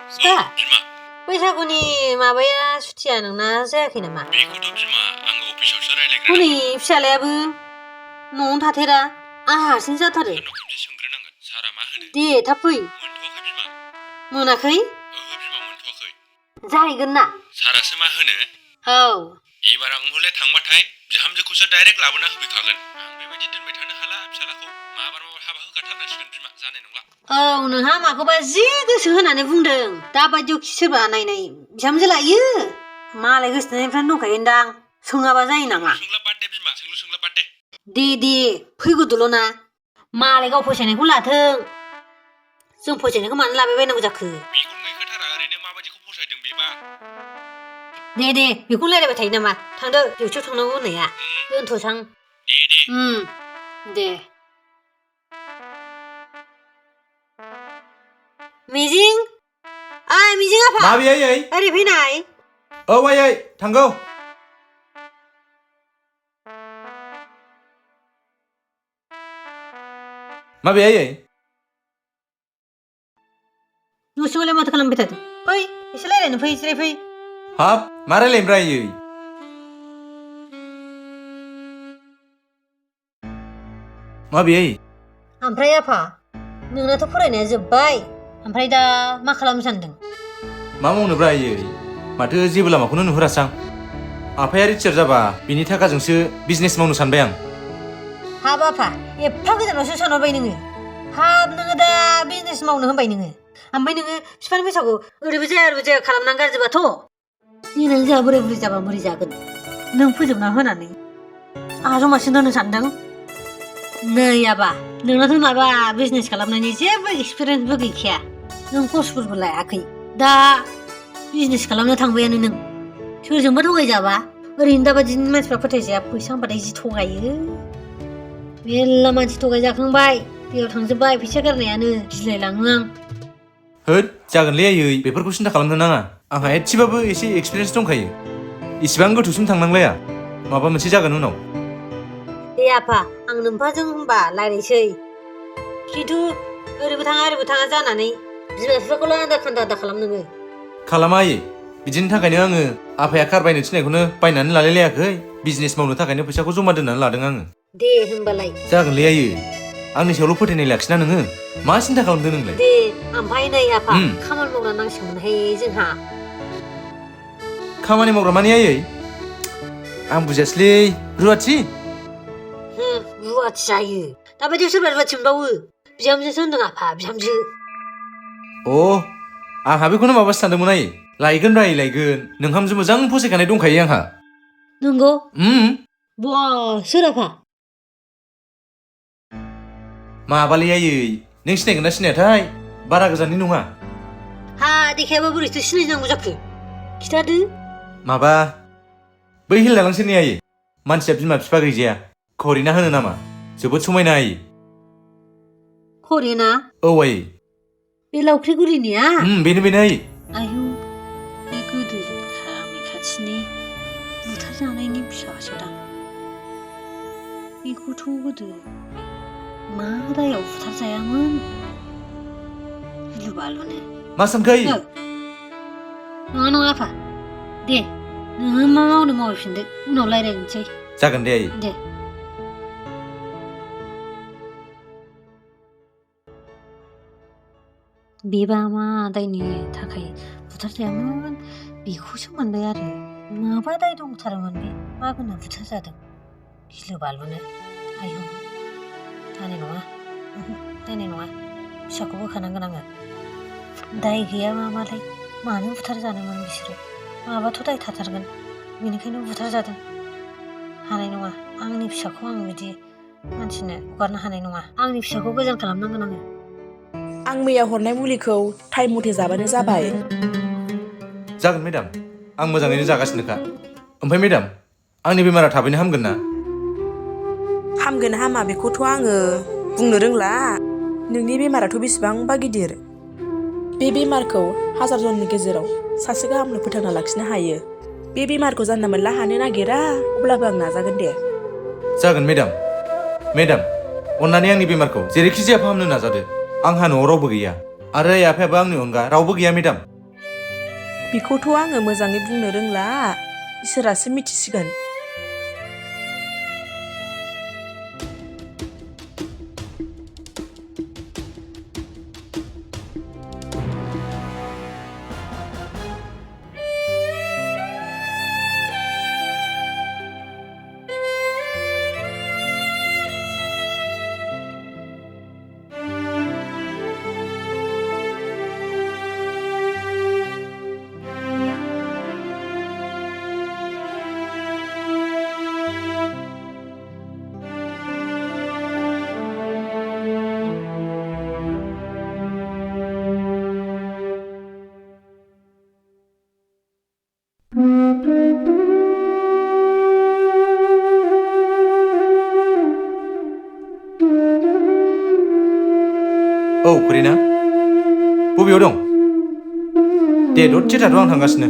बिफा बिमा बैसागुनि माबाया सुथिया नोंना जायाखै नामा? बेखौथ' बिमा आं अफिसावसो रायलायग्रोनांगोन। हनै फिसालायाबो न'आवनो थाथेरा आं हारसिं जाथारो। सारनाव खेबसे सोंग्रोनांगोन सारा मा होनो। दे थाब फै। मोनथ'वाखै बिमा। मोनाखै? ओहो बिमा मोनथ'वाखै। जाहैगोन ना? सारासो मा होनो। औ एबार आं हले थांबाथाय बिहामजोखौसो डाइरेक्ट लाबोना होफैखागोन। आं बेबायदि दोनबाय थानो हाला फिसालाखौ माबार हाबा होखाथारनांसिगोन बिमा जानाय नंला। औ नोंहा माखौबा जि गोसो होनानै बुंदों दाबायदियाव सोरबा नायनाय बिहामजो लायो मालाय गोसोथोनायनिफ्रायनो दंखायोदां सोङाबा जायो नामा? सोंला बाद दे बिमा सोंला बाद दे। दे फैगोदोल' ना मालाय गाव फसायनायखौ लाथों जों फसायनायखौ मानो लाबाय बायनांगौ जाखो? मेगन गैखाथारा ओरैनो माबायदिखौ फसायदों बेबा। दे बेखौ रायलायबाय थायो नामा? थांदो डिउटियाव थांनांगौ होननाया दोनथ'सां। दे मिजिं मिजिं आफा माबे आयै? ओरै फैनाय। औ आयै थांगौ। माबे आयै? न' सिङावलाय माथो खालामबाय थादों? फै एसे रायलायनो फै जिराय फै। हाब मा रायलायनोब्रा आयै? माबे आयै? ओमफ्राय आफा नोंनाथ' फरायनाया जोब्बाय ओमफ्राय दा मा खालामनो सानदों? मा मावनोब्रा आयै? माथो जेबो लामाखौनो नुहुरासै आं। आफाया रिटायार जाबा बिनि थाखाजोंसो बिजनेस मावनो सानबाय आं। हाब आफा एफा गोजानावसो सानहरबाय नोङो। हाब नोङो दा बिजनेस मावनो होनबाय नोङो ओमफ्राय नोङो बिफानि फैसाखौ ओरैबो जाया खालामनानै गारजोबाथ' देनां जोंहा बोराय बुरै जाबा बोरै जागोन नों फोजोबना होनानै आंहा जमासिन दोननो सानदों। नै आबा नोंनाथ' माबा बिजनेस खालामनायनि जेबो एक्सपिरियेन्सबो गैखाया नों कर्सफोरबो लायाखै दा बिजनेस खालामनो थांबायानो नों सोरजोंबा थगायजाबा ओरैनो दाबादिनि मानसिफ्रा फोथायजाया फैसा होनबाथाय जि थगायो मेरला मानसि थगायजाखांबाय दैयाव थांजोब्बाय फैसा गारनायानो गिलायलाङो आं। होद जागोनलै आयै बेफोरखौ सिन्था खालामनो नाङा आंहा एसेबाबो एसे एक्सपिरियेन्स दंखायो इसिबां गोथौसिम थांनांलाया माबा मोनसे जागोन उनाव। दे आफा आं नोम्फाजों होनबा रायलायसै खिन्थु ओरैबो थाङा जानानै बिमा बिफाखौल' आदा खालाम नोङो। खालामा आयै बिदिनि थाखायनो आङो आफाया कार बायनो थिननायखौनो बायनानै लालायलायाखै बिजनेस मावनो थाखायनो फैसाखौ जमा दोननानै लादों आङो। दे होनबालाय जागोनलै आयै आंनि सायावल' फोथायनाय लाखिना नोङो मा सिन्था खालामदों नोंलाय? दे ओमफ्राय नै आफा खामानि मावग्रा नांसिगौमोनहाय जोंहा। खामानि मावग्रा माने आयै? आं बुजियासैलै रुवाथि? रुवाथि जायो दाबायदियाव सोरबा रुवाथि मोनबावो बिहामजोसो होनदों आफा बिहामजो। अ आंहा बेखौनो माबासो सानदोंमोन आयै लायगोन नोंहामजो मोजां फसायखानाय दंखायो आंहा। नंगौ? बा सोर आफा? माबालै आयै नों सिनायगोन ना सिनायाथाय बारा गोजाननि नङा। हा देखायाबा बोरैथो सिनायनांगौ जाखो खिथादो। माबा बै हिल दालांसेरनि आयै मानसिया बिमा बिफा गैजाया करिना होनो नामा जोबोद समायना आयै। करिना? औ आयै। बे लावख्रिगुरिनिया? बेनो आयै। आयौ बे गोदो गामि खाथिनि बुथार जानायनि फिसासोदां। बेखौथ' गोदो मा दायाव बुथार जायामोन गिलु बालुनो। मा सानखो आयै? नङा आफा दे नोङो मा मावनो मावहैफिनदो उनाव रायज्लायनोसै। जागोन दे आयै। दे बेबा मा दायनि थाखाय बुथार जायामोन बेखौसो मोनबाय आरो माबा दाय दंथारोमोन बे मा गोना बुथार जादों गिलु बालुनो। आयौ जानाय नङा फिसाखौ बोखानांगोन आङो। दाय गैया मालाय मानो बुथार जानोमोन बिसोरो माबाथ' दाय थाथारगोन बेनिखायनो बुथार जादों। हानाय नङा आंनि फिसाखौ आं बिदि मानसिनो हगारनो हानाय नङा आंनि फिसाखौ गोजान खालामनांगोन आङो। आं मैया हरनाय मुलिखौ टाइम मथे जाबानो जाबाय। जागोन मेडाम आं मोजाङैनो जागासिनोखा। ओमफ्राय मेडाम आंनि बेमारा थाबैनो हामगोन ना? हामगोन हामा बेखौथ' आङो बुंनो रोंला नोंनि बेमाराथ' बेसेबांबा गिदिर बे बेमारखौ 1000 जननि गेजेराव सासे गाहामल' फोथांना लाखिनो हायो। बे बेमारखौ जानला मोनला हानो नागिरा अब्लाबो आं नाजागोन दे। जागोन मेडाम अन्नानै आंनि बेमारखौ जेरैखि जाया फाहामनो नाजादो। आंहा न'आव रावबो गैया आरो आइ आफायाबो आंनि अनगा रावबो गैया मेडाम। बेखौथ' आङो मोजाङै बुंनो रोंला इसोरासो मिथिसिगोन। औ करिना बबेयाव दं? दे दसे थाथ' आं थांगासिनो।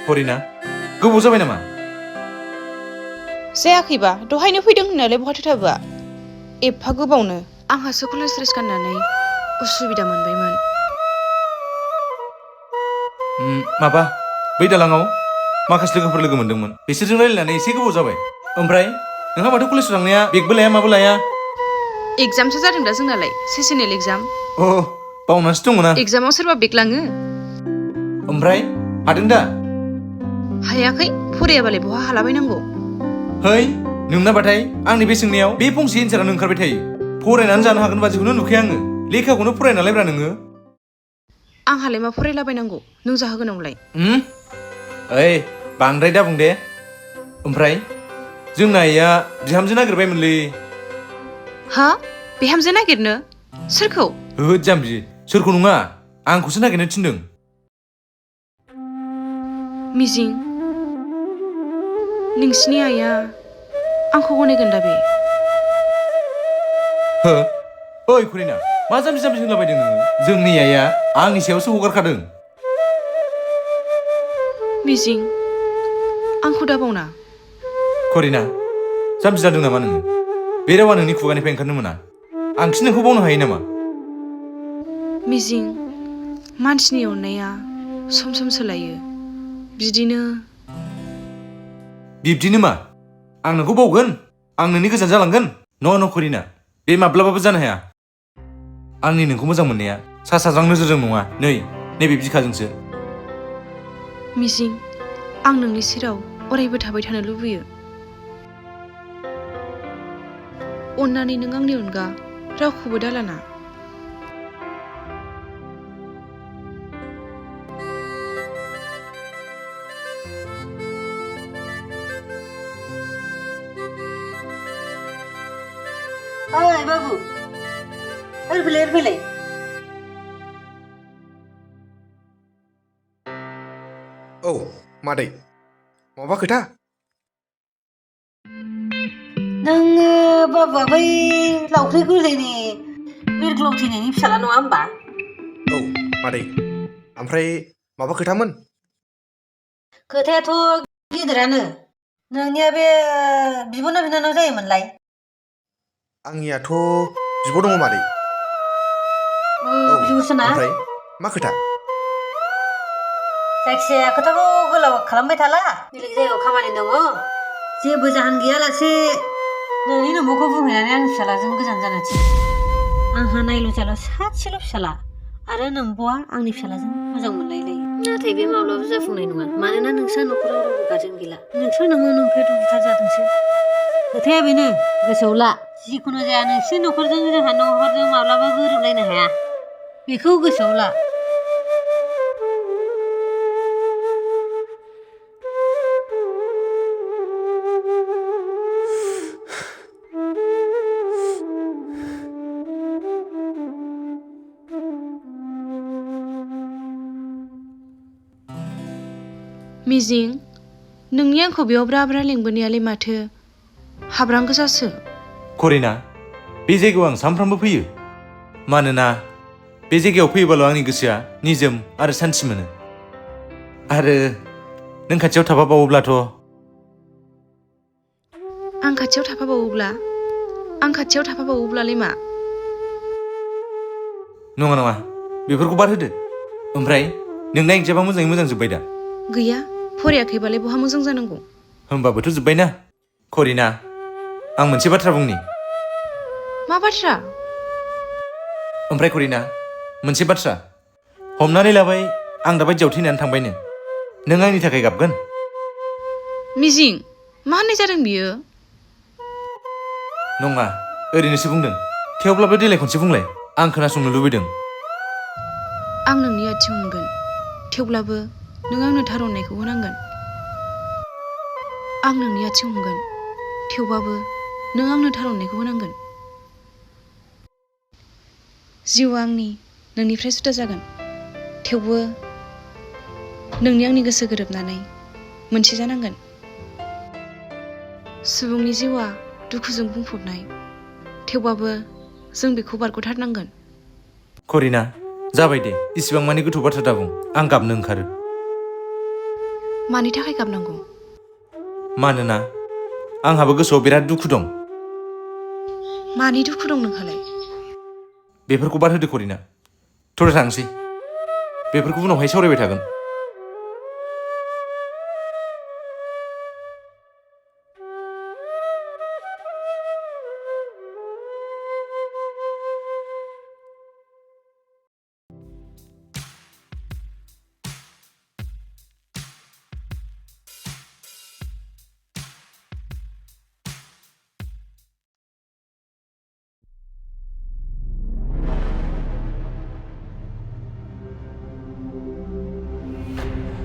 करिना गोबाव जाबाय नामा? जायाखैबा दहायनो फैदों होननायालाय बहाथो थाबोआ? एफा गोबावनो आंहासो कलेज ड्रेस गाननानै उसुबिदा मोनबायमोन। माबा बै दालाङाव माखासे लोगोफोर लोगो मोनदोंमोन, बिसोरजों रायलायनानै एसे गोबाव जाबाय। ओमफ्राय नोंहा माथो कलेजाव थांनाया बेगबो लाया माबो लाया? एगजामसो जादों दा जोंनालाय, सेसनेल एगजाम। अ बावनासो दंमोन आं। एगजामाव सोरबा बेग लाङो? ओमफ्राय हादों दा? हायाखै, फरायाबालाय बहा हालाबायनांगौ। है नोंनाबाथाय आंनि बे सोंनायाव बे फंसे एन्सारानो ओंखारबाय थायो। फरायनानै जानो हागोन बादिखौनो नुखाया आङो। लेखाखौनो फरायनालायब्रा नोङो। आंहालाय मा फरायलाबायनांगौ, नों जाहोगोनावलाय। ओइ बांद्राय दा बुं दे। ओमफ्राय जोंना आइया बिहामजो नागिरबायमोनलै। हा? बिहामजो नागिरनो? सोरखौ? होद जाम्बि, सोरखौ नङा, आंखौसो नागिरनो थिनदों। मिजिं, नोंसिनि आइया आंखौ गनायगोन दा बे? हो? ओइ करिना, मा जाम्बि जाम्बि होनलाबायदों नोङो? जोंनि आइया आंनि सायावसो हगारखादों। मिजिं, आंखौ दाबावना। करिना, जाम्बि जादों नामा नोङो? बे रावा नोंनि खुगानिफ्राय ओंखारनो मोना। आंखि नोंखौ बावनो हायो नामा? मिजिं, मानसिनि अननाया सम सम सोलायो। बिब्दिनो मा? आं नोंखौ बावगोन? आं नोंनि गोजान जालांगोन? न' करिना, बे माब्लाबाबो जानो हाया। आंनि नोंखौ मोजां मोननाया सा साज्रां नोजोरजों नङा, नैबे बिखाजोंसो। मिजिं, आं नोंनि सेराव अरायबो थाबाय थानो लुबैयो। अन्नानै नों आंनि अनगा रावखौबो दालाना। ओइ बाबु, ओरैफैलाय। औ मादै, माबा खोथा? नोङो बाबुआ बै लावख्रि गोरलैनि बिरग्लाव थैनायनि फिसाला नङा होमबा? औ मादै, ओमफ्राय माबा खोथामोन? खोथायाथ' गिदिरानो। नोंनिया बे बिब'ना बिनानाव जायोमोनलाय? आंनियाथ' बिब' दङ मादै। औ, बिब'सोना? ओमफ्राय मा खोथा? जायखिजाया खोथाखौ गोलाव खालामबाय थाला, बेलेग जायगायाव खामानि दङ। जेबो जाहोन गैयालासे नोंनि नोंबौखौ बुंहैनानै आंनि फिसालाजों गोजान जानो थिन। आंहा नायल' जाल' सासेल' फिसाला, आरो नोंबौआ आंनि फिसालाजों मोजां मोनलायलायो। नाथाय बे माब्लाबा जाफुंनाय नङा, मानोना नोंस्रा न'खराव रावबो गारजेन गैला। नोंस्रा न'आवनो नंखायथ' बुथार जादोंसो। खोथाया बेनो, गोसोआव ला। जिखुनु जाया नोंसिनि न'खरजों जोंहा न'खरजों माब्लाबा गोरोबलायनो हाया, बेखौ गोसोआव ला। मिजिं नोंनि आंखौ बेयाव ब्रा ब्रा लिंबोनायालाय माथो हाब्रां गोजासो। करिना, बे जायगायाव आं सानफ्रामबो फैयो। मानोना बे जायगायाव फैयोबाल' आंनि गोसोआ निजोम आरो सान्थि मोनो। आरो नों खाथियाव थाफाबावोब्लाथ'। आं खाथियाव थाफाबावोब्लालाय मा? नङा नङा, बेफोरखौ बाद होदो। ओमफ्राय नोंना एग्जामा मोजाङै मोजां जोब्बाय दा? गैया, फरायाखैबालाय बहा मोजां जानांगौ। होमबाबोथ' जोब्बायना। करिना, आं मोनसे बाथ्रा बुंनि। मा बाथ्रा? ओमफ्राय करिना, मोनसे बाथ्रा। हमनानै लाबाय आं दाबायदियाव थैनानै थांबायनो, नों आंनि थाखाय गाबगोन? मिजिं, मा होननाय जादों बियो? नङा, ओरैनोसो बुंदों। थेवब्लाबो देलाय खनसे बुंलाय, आं खोनासंनो लुबैदों। आं नोंनि आथिं हमगोन, थेवब्लाबो नों आंनो थार अननायखौ होनांगोन। आं नोंनि आथिं हमगोन, थेवबाबो नों आंनो थार अननायखौ होनांगोन। जिउआ आंनि नोंनिफ्राय जुदा जागोन, थेवबो नोंनि आंनि गोसो गोरोबनानै मोनसे जानांगोन। सुबुंनि जिउआ दुखुजों बुंफबनाय, थेवबाबो जों बेखौ बारग'थारनांगोन। करिना, जाबाय दे, इसिबां मानि गोथौ बाथ्रा दाबुं, आं गाबनो ओंखारो। मानि थाखाय गाबनांगौ? मानोना आंहाबो गोसोआव बिराद दुखु दं। मानि दुखु दं नोंहालाय? बेफोरखौ बाद होदो करिना। थोर थांसै, बेफोरखौ उनावहाय सावरायबाय थागोन।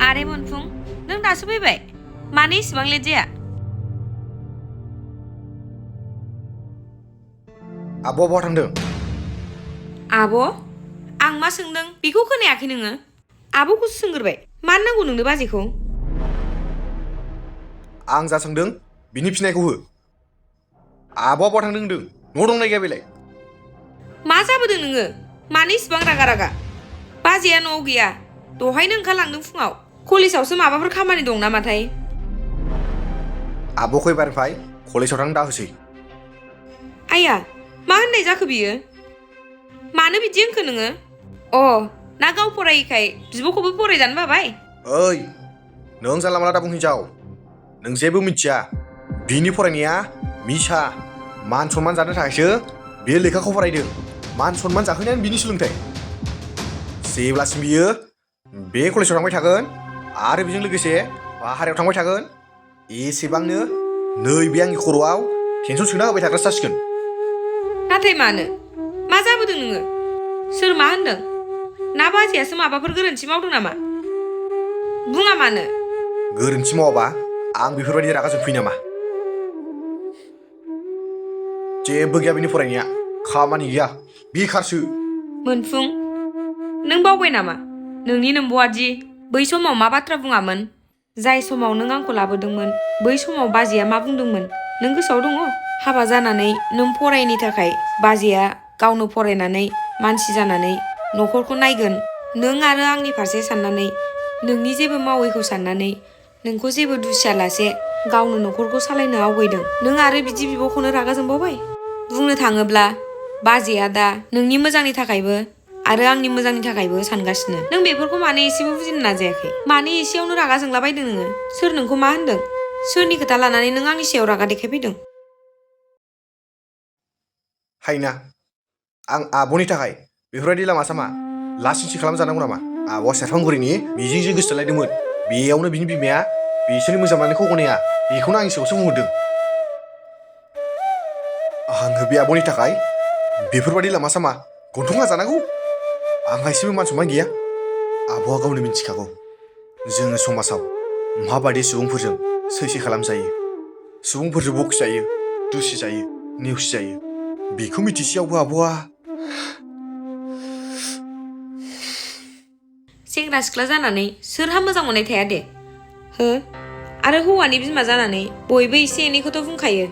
आरे मोनफुं, नों दासो फैबाय? मानो इसिबां लेट जाया? आब'आ बहा थांदों? आब'? आं मा सोंदों बेखौ खोनायाखै नोङो? आब'खौसो सोंग्रोबाय। मानो नांगौ नोंनो बाजैखौ? आं जा सोंदों बिनि फिनायखौ हो। आब'आ बहा थांदों होनदों? न' दंना गैया बेलाय? मा जाबोदों नोङो? मानो इसिबां रागा रागा? बाजैया न'आव गैया, दहायनो ओंखारलांदों फुङाव। कलेजावसो माबाफोर खामानि दं नामाथाय? आब'खौ एबारनिफ्राय कलेजाव थांनो दाहोसै। आया, मा होननाय जाखो बियो? मानो बिदि होनखो नोङो? अ, ना गाव फरायैखाय बिब'खौबो फरायजानो बाबाय? ओइ, नों जानला मानला दाबुं हिनजाव। नों जेबो मिथिया। बिनि फरायनाया मिसा। मान सनमान जानो थाखायसो बियो लेखाखौ फरायदों। मान सनमान जाहोनायानो बिनि सोलोंथाइ। जेब्लासिम बियो बे कलेजाव थांबाय थागोन आरो बेजों लोगोसे भाहेरायाव थांबाय थागोन, एसेबांनो नैबे आंनि खर'आव टेनसन सोना होबाय थाग्रासो जासिगोन। नाथाय मानो? मा जाबोदों नोङो? सोर मा होनदों? ना बाजैयासो माबाफोर गोरोन्थि मावदों नामा? बुङा मानो? गोरोन्थि मावाबा आं बेफोरबायदि रागा जोंफैयो नामा? जेबो गैया बिनि फरायनाया, खामानि गैया, बेखारसो। मोनफुं, नों बावबाय नामा? नोंनि नोम्ब'आदि बै समाव मा बाथ्रा बुङामोन? जाय समाव नों आंखौ लाबोदोंमोन, बै समाव बाजैया मा बुंदोंमोन? नों गोसोआव दङ? हाबा जानानै नों फरायैनि थाखाय बाजैया गावनो फरायनानै मानसि जानानै न'खरखौ नायगोन। नों आरो आंनि फारसे साननानै, नोंनि जेबो मावैखौ साननानै, नोंखौ जेबो दुसियालासे गावनो न'खरखौ सालायनो आवगायदों। नों आरो बिदि बिब'खौनो रागा जोंबावबाय? बुंनो थाङोब्ला बाजैया दा नोंनि मोजांनि थाखायबो आरो आंनि मोजांनि थाखायबो सानगासिनो। नों बेफोरखौ मानो एसेबो बुजिनो नाजायाखै? मानो एसेयावनो रागा जोंलाबायदों नोङो? सोर नोंखौ मा होनदों? सोरनि खोथा लानानै नों आंनि सायाव रागा देखायफैदों? हायना, आं आब'नि थाखाय बेफोरबायदि लामा सामा लासिंसि खालामजानांगौ नामा? आब'आ सेरफांगुरिनि मिजिंजों गोसोथोलायदोंमोन। बेयावनो बिनि बिमाया बिसोरनि मोजां मोननायखौ गनाया, बेखौनो आंनि सिगाङावसो बुंहरदों। आङो बे आब'नि थाखाय बेफोरबायदि लामा सामा गन्थङा जानांगौ? आंहा एसेबो मान सनमान गैया। आब'आ गावनो मिन्थिखागौ जोङो समाजाव माबायदि सुबुंफोरजों सैसो खालामजायो, सुबुंफोरजों बखिजायो, दुसिजायो, नेवसिजायो। बेखौ मिथिसेयावबो आब'आ सेंग्रा सिख्ला जानानै सोरहा मोजां मोननाय थाया दे? हो आरो हौवानि बिमा जानानै बयबो एसे एनैखौथ' बुंखायो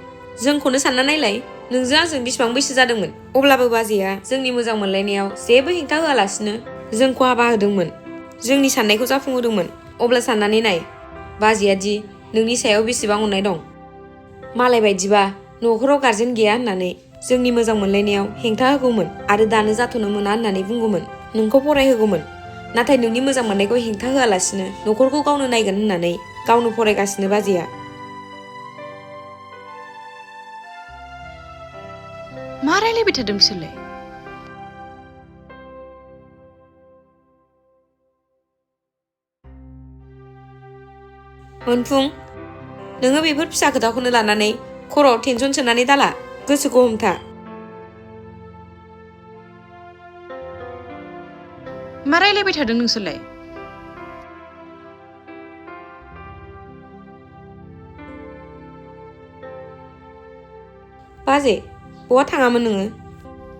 जोंखौनो सानना नायलाय नोंजों आंजों बिसिबां बैसो जादोंमोन अब्लाबो बाजैया जोंनि मोजां मोनलायनायाव जेबो हेंथा होआलासिनो जोंखौ हाबा होदोंमोन जोंनि साननायखौ जाफुंहोदोंमोन अब्ला साननानै नाय बाजैया दि नोंनि सायाव बेसेबां अननाय दं मालाय बायदिबा न'खराव गारजेन गैया होननानै जोंनि मोजां मोनलायनायाव हेंथा होगौमोन आरो दानो जाथ'नो मोना होननानै बुंगौमोन नोंखौ फरायहोगौमोन नाथाय नोंनि मोजां मोननायखौ हेंथा होआलासिनो न'खरखौ गावनो नायगोन होननानै गावनो फरायगासिनो बाजैया मा रायलायबाय थादों बिसोरलाय मोनफुं नोङो बेफोर फिसा खोथाखौनो लानानै खर'आव टेनसन सोनानै दाला गोसोखौ हमथा मा रायलायबाय थादों नोंसोरलाय बाजै बहा थाङामोन नोङो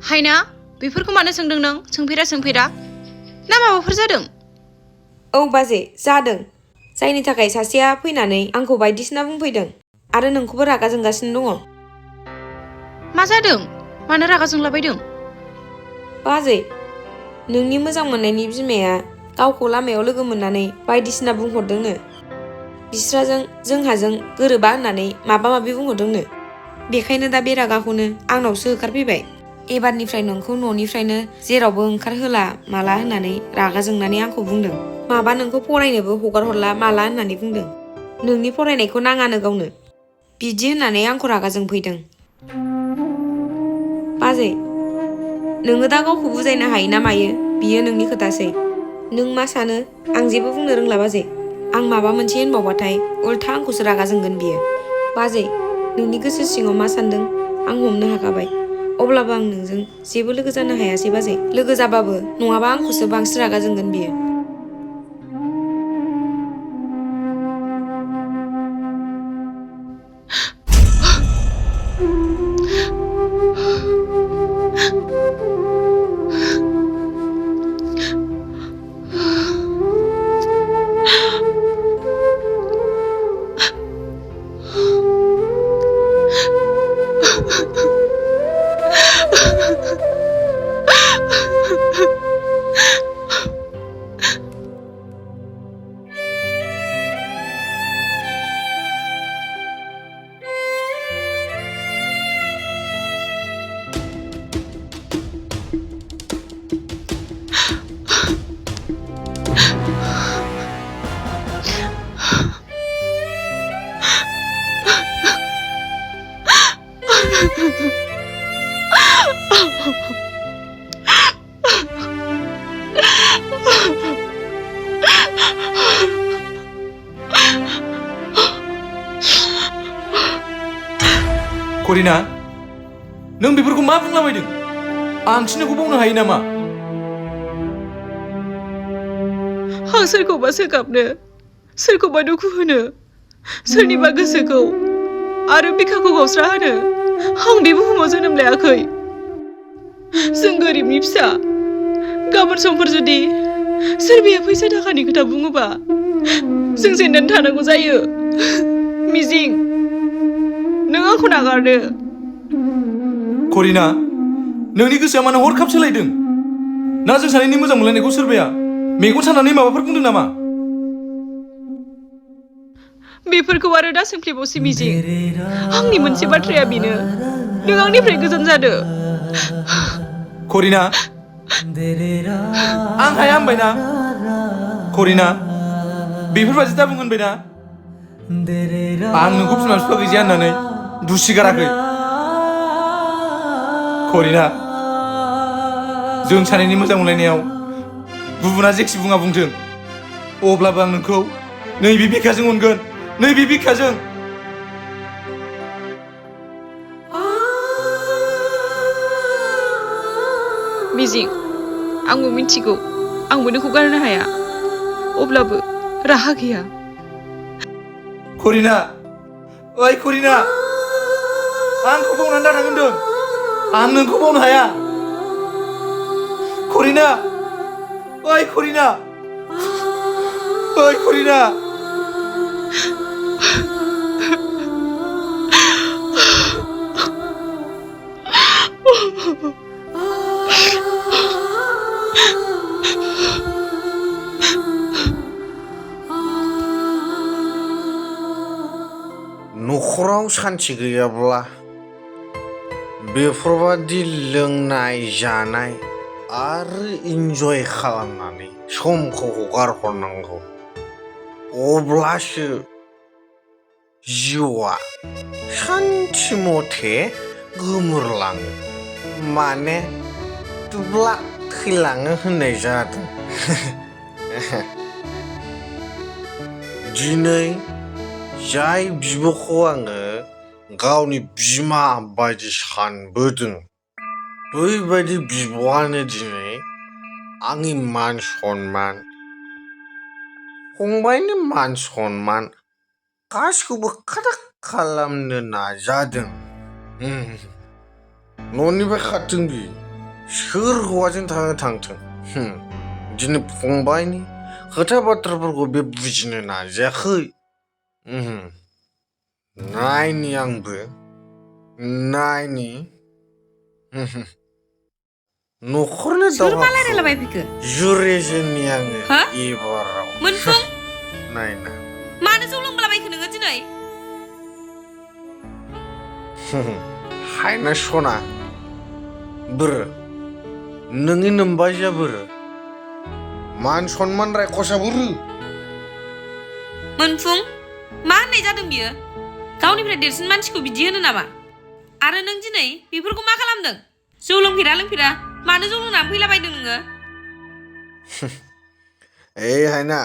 हायना बेफोरखौ मानो सोंदों नों सोंफेरा ना माबाफोर जादों औ बाजै जादों जायनि थाखाय सासेया फैनानै आंखौ बायदिसिना बुंफैदों आरो नोंखौबो रागा जोंगासिनो दङ मा जादों मानो रागा जोंलाबायदों बाजै नोंनि मोजां मोननायनि बिमाया गावखौ लामायाव लोगो मोननानै बायदिसिना बुंहरदोंनो बिस्राजों जोंहाजों गोरोबा होननानै माबा माबि बुंहरदोंनो बेखायनो दा बे रागाखौनो आंनावसो होखारफैबाय एबारनिफ्राय नोंखौ न'निफ्रायनो जेरावबो ओंखारहोला माला होननानै रागा जोंनानै आंखौ बुंदों माबा नोंखौ फरायनोबो हगार हरला माला होननानै बुंदों नोंनि फरायनायखौ नाङानो गावनो बिदि होननानै आंखौ रागा जोंफैदों बाजै नोङो दा गावखौ बुजायनो हायो ना मायो बियो नोंनि खोथासै नों मा सानो आं जेबो बुंनो रोंला बाजै आं माबा मोनसे होनबावबाथाय उल्था आंखौसो रागा जोंगोन बियो बाजै नोंनि गोसो सिङाव मा सानदों आं हमनो हाखाबाय अब्लाबो आं नोंजों जेबो लोगो जानो हायासै बाजै लोगो जाबाबो नङाबा आंखौसो बांसिन रागा जोंगोन बियो करिना नों बेफोरखौ मा बुंलाबायदों आं थिननायखौ बावनो हायो नामा आं सोरखौबा सोगाबनो सोरखौबा दुखु होनो सोरनिबा गोसोखौ आरो बिखाखौ गावस्रा होनो आं बे बुहुमाव जोनोम लायाखै जों गोरिबनि फिसा गाबोन समफोर जुदि सोरबाया फैसा थाखानि खोथा बुङोबा जों जेननानै थानांगौ जायो मिजिं नों आंखौ नागारदो करिना नोंनि गोसोआ मानो हरखाब सोलायदों ना जों सानैनि मोजां मोनलायनायखौ सोरबाया मेगन सानानै माबाफोर बुंदों नामा बेफोरखौ आरो दा सोंफ्लेबावसै मिजिं आंनि मोनसे बाथ्राया बेनो नों आंनिफ्राय गोजान जादो करिना आं हाया होनबायना करिना बेफोरबायदि दा बुं होनबायना आं नोंखौ बिमा बिफा गैजाया होननानै दुसिगाराखै करिना जों सानैनि मोजां मोनलायनायाव गुबुना जेखि बुङा बुंथों अब्लाबो आं नोंखौ नैबे बिखाजों अनगोन नैबे बिखाजों मिजिं आंबो मिथिगौ आंबो नोंखौ गारनो हाया अब्लाबो राहा गैया करिना ओइ करिना आंखौ बावनानै दा थांगोन होनदों आं नोंखौ बावनो हाया करिना ओइ करिना ओइ करिना न'खराव सान्थि गैयाब्ला बेफोरबादि लोंनाय जानाय आरो इन्जय खालामनानै समखौ हगारहरनांगौ अब्लासो जिउआ सान्थि मथे गोमोरलाङो माने दुब्ला थैलाङो होननाय जादों दिनै जाय बिब'खौ आङो गावनि बिमा बायदि सानबोदों बैबायदि बिब'आनो दिनै आंनि मान सन्मान फंबायनि मान सन्मान गासिखौबो खाथा खालामनो नाजादों न'निफ्राय खारथों बि सोर हौवाजों थांथों दिनै फंबायनि खोथा बाथ्राफोरखौ बे बुजिनो नाजायाखै नायनि आंबो नायनि न'खरनि सोर मा दावहाखौ रायलायलाबाय फैखो जुरिजेननि आङो हा? एबाराव मोनफुं नायना मानो जौ लोंलाबायखो नोङो दिनै हायना सना बोर नोंनि नोम्बाजिया बोर मान सन्मान रायखसा बोर मोनफुं मा होननाय जादों बियो गावनिफ्राय देरसिन मानसिखौ बिदि होनो नामा आरो नों दिनै बेफोरखौ मा खालामदों जौ लोंफेरा मानो जौ लोंनानै फैलाबायदों नोङो हायना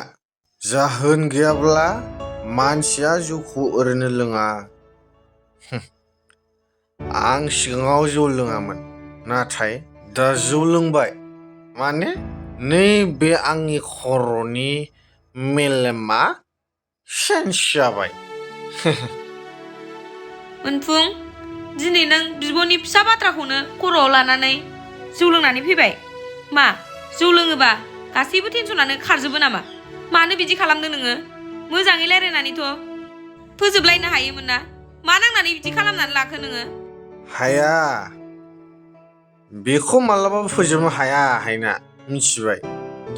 जाहोन गैयाब्ला मानसिया जौखौ ओरैनो लोङा आं सिगाङाव जौ लोङामोन नाथाय दा जौ लोंबाय माने नैबे आंनि खर'नि मेलेमा चेन्ज जाबाय मोनफुं दिनै नों बिब'नि फिसा बाथ्राखौनो खर'आव लानानै जौ लोंनानै फैबाय मा जौ लोङोबा गासैबो टेनसनानो खारजोबो नामा मानो बिदि खालामदों नोङो मोजाङै रायलायनानैथ' फोजोबलायनो हायोमोन ना मा नांनानै बिदि खालामनानै लाखो नोङो हाया बेखौ मालाबाबो फोजोबनो हाया हायना मिथिबाय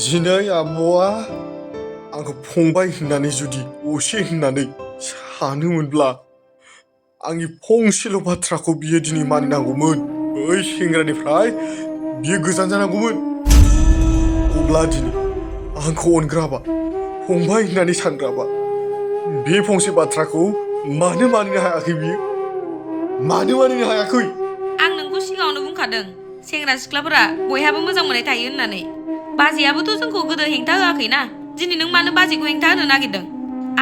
दिनै आब'आ आंखौ फंबाय होननानै जुदि असे होननानै सानोमोनब्ला आंनि फंसेल' बाथ्राखौ बियो दिनै मानिनांगौमोन बै सेंग्रानिफ्राय बियो गोजान जानांगौमोन अब्ला दिनै आंखौ अनग्राबा फंबाय होननानै सानग्राबा बे फंसे बाथ्राखौ मानो मानिनो हायाखै बियो मानो मानिनो हायाखै आं नोंखौ सिगाङावनो बुंखादों सेंग्रा सिख्लाफोरा बयहाबो मोजां मोननाय थायो होननानै बाजैयाबोथ' जोंखौ गोदो हेंथा होआखैना दिनै नों मानो बाजैखौ हेंथा होनो नागिरदों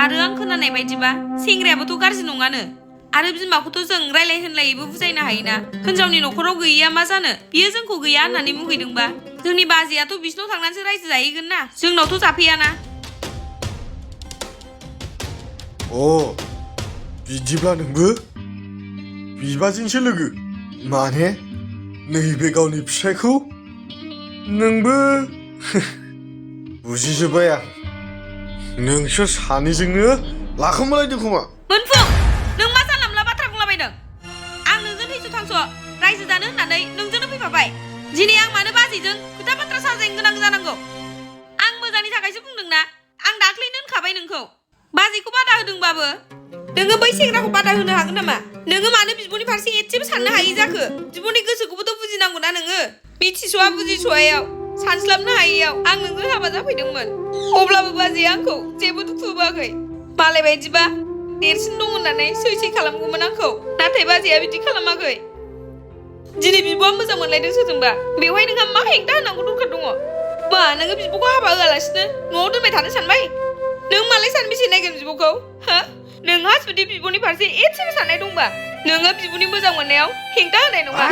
आरो आं खोनानाय बायदिबा सेंग्रायाबोथ' गाज्रि नङानो आरो बिमाखौथ' जों रायलाय होनलायैबो बुजायनो हायोना हिनजावनि न'खराव गैयैया मा जानो बियो जोंखौ गैया होननानै मुगैदोंबा जोंनि बाजैयाथ' बिसिनाव थांनानैसो रायजो जाहैगोन ना जोंनावथ' जाफैयाना बिदिब्ला नोंबो बिबाजैसो लोगो माने नैबे गावनि फिसायखौ नोंबो बुजिजोब्बाय आं नोंसोर सानैजोंनो लाखोमालायदों खोमा मोनफुं नों मा जानला मोनला बाथ्रा बुंलाबायदों आं नोंजों थैस' थांस' रायजो जानो होननानै नोंजोंनो फैफाबाय दिनै आं मानो बाजैजों खोथा बाथ्रा साजायनो गोनां जानांगौ आं मोजांनि थाखायसो बुंदोंना आं दाख्लैनो होनखाबाय नोंखौ बाजैखौ बादा होदोंबाबो नोङो बै सेंग्राखौ बादा होनो हागोन नामा नोङो मानो बिब'नि फारसे एसेबो साननो हायै जाखो बिब'नि गोसोखौबोथ' बुजिनांगौ ना नोङो मिथिस'आ बुजिस'आयाव सानस्लाबनो हायैयाव आं नोंजों हाबा जाफैदोंमोन अब्लाबो बाजैया आंखौ जेबो दुखु होआखै मालाय बायदिबा देरसिन दं होननानै सै खालामगौमोन आंखौ नाथाय बाजैया बिदि खालामाखै दिनै बिब'आ मोजां मोनलायदों सोरजोंबा बेवहाय नोंहा मा हेंथा होनांगौ दरखार दङ मा नोङो बिब'खौ हाबा होआलासिनो न'आव दोनबाय थानो सानबाय नों मालाय सानबेसे नायगोन बिब'खौ हा नोंहा जुदि बिब'नि फारसे एसेबो साननाय दंबा नोङो बिब'नि मोजां मोननायाव हेंथा होनाय नङा